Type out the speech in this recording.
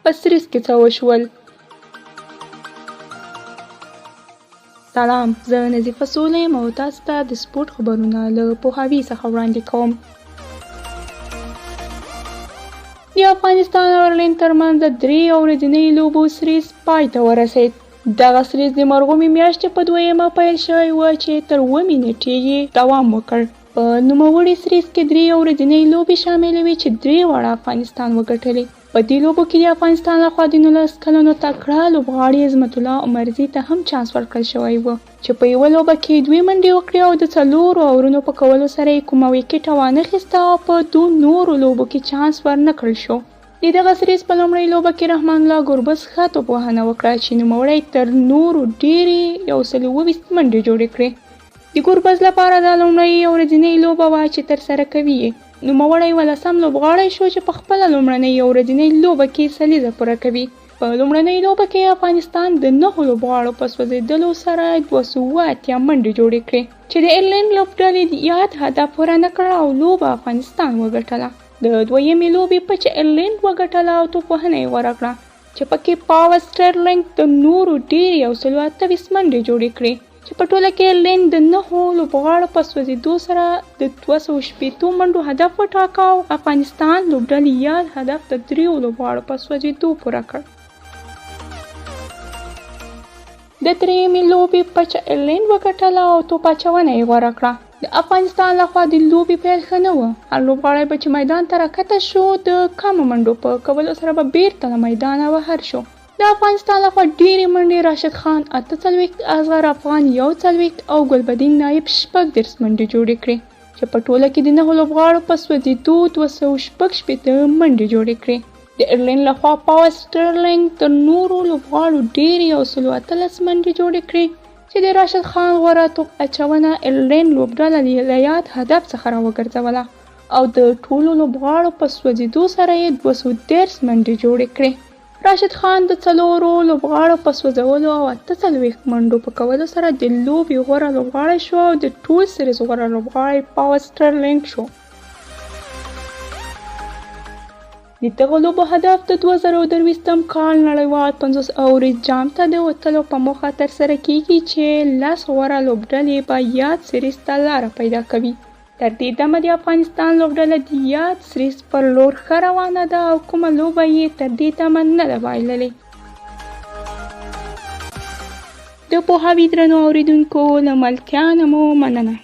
په سریز کې څه وشول؟ سلام، زه نظیفه سوله یم او تاسو ته د سپورت خبرونه له پوهاوي څخه وړاندې کوم. د افغانستان او ایرلنډ ترمنځ د درې ورځنۍ لوبو سریز پای ته ورسید. دغه سریز د مرغومې میاشتې په دویمه پیل شوی و چې تر اوومې نیټې یې دوام وکړ. په نوموړي سریز کې درې ورځنۍ لوبې شاملې وې چې درې واړه افغانستان وګټلې. په دې لوبو کې د افغانستان لخوا د 19 کلنو تکړه لوبغاړي عظمت الله عمرزي ته هم چانس ورکړل شوی و چې په یوه لوبه کې دوې منډې وکړې او د څلورو اورونو په کولو سره یې کومه ویکټه وانخیسته او په دوو نورو لوبو کې چانس ورنه کړل شو. د دغه سریز په لومړۍ لوبه کې رحمان الله ګربز ښه توپ وهنه وکړه چې نوموړی تر نورو ډېرې 127 منډې جوړې کړې. د ګربز لپاره دا لومړۍ یو ورځنۍ لوبه وه چې ترسره کوي یې. نوموړی یولسم لوبغاړی شو چې په خپله لومړنۍ یو ورځنۍ لوبه کې سلیزه پوره کوي. په لومړنۍ لوبه کې افغانستان د نهو لوبغاړو په سوځېدلو سره 287 منډې جوړې کړې چې د ایرلنډ لوبډلې یاد هدف پوره نه کړ او لوبه افغانستان وګټله. د دویمې لوبې پچه ایرلنډ وګټله او توپوهنه یې غوره کړه چې پکې پاور سټرلینګ د نورو ډېرې 128 منډې جوړې کړې چې په ټوله کې ایرلنډ د نهو لوبغاړو په سوځېدو سره د 260 منډو هدف وټاکه او افغانستان لوبډلې یاد هدف د دریو لوبغاړو په سوځېدو پوره کړ. د درېیمې لوبې پچه ایرلنډ وګټله او توپ اچونه یې غوره کړه. د افغانستان لخوا د لوبې پیل ښه نه و. هر لوبغاړی به چې میدان ته راکښته شو د کمو منډو په کولو سره به بیرته له میدانه بهر شو. د افغانستان لخوا ډېرې منډې راشد خان 48، اصغر افغان 41 او ګلبدین نایب 36 منډې جوړې کړې چې په ټوله کې د نهو لوبغاړو په سوځېدو 266 منډې جوړې کړې. د ایرلنډ لخوا پاور سټرلینګ تر نورو لوبغاړو ډېرې 118 منډې جوړې کړې چې د راشد خان غوره توپ اچونه ایرلنډ لوبډله له یاد هدف څخه راوګرځوله او د ټولو لوبغاړو په سوځېدو سره یې 230 منډې جوړې کړې. راشد خان د څلورو لوبغاړو په سوځولو او 48 منډو په کولو سره د لوبې غوره لوبغاړی شو او د ټول سریز غوره لوبغاړی پاور سټرلینګ شو. د دغو لوبو هدف د 2023 کال نړیوال 50 اوریز جام ته د وتلو په موخه ترسره کیږي چې لس غوره لوبډلې به یاد سریز ته لاره پیدا کوي. تر دې دمه د افغانستان لوبډله د یاد سریز پر لور ښه روانه ده او کومه لوبه یې تر دې دمه نه ده بایللې. د پوهاوي درنو اوریدونکو له ملتیا نه مو مننه.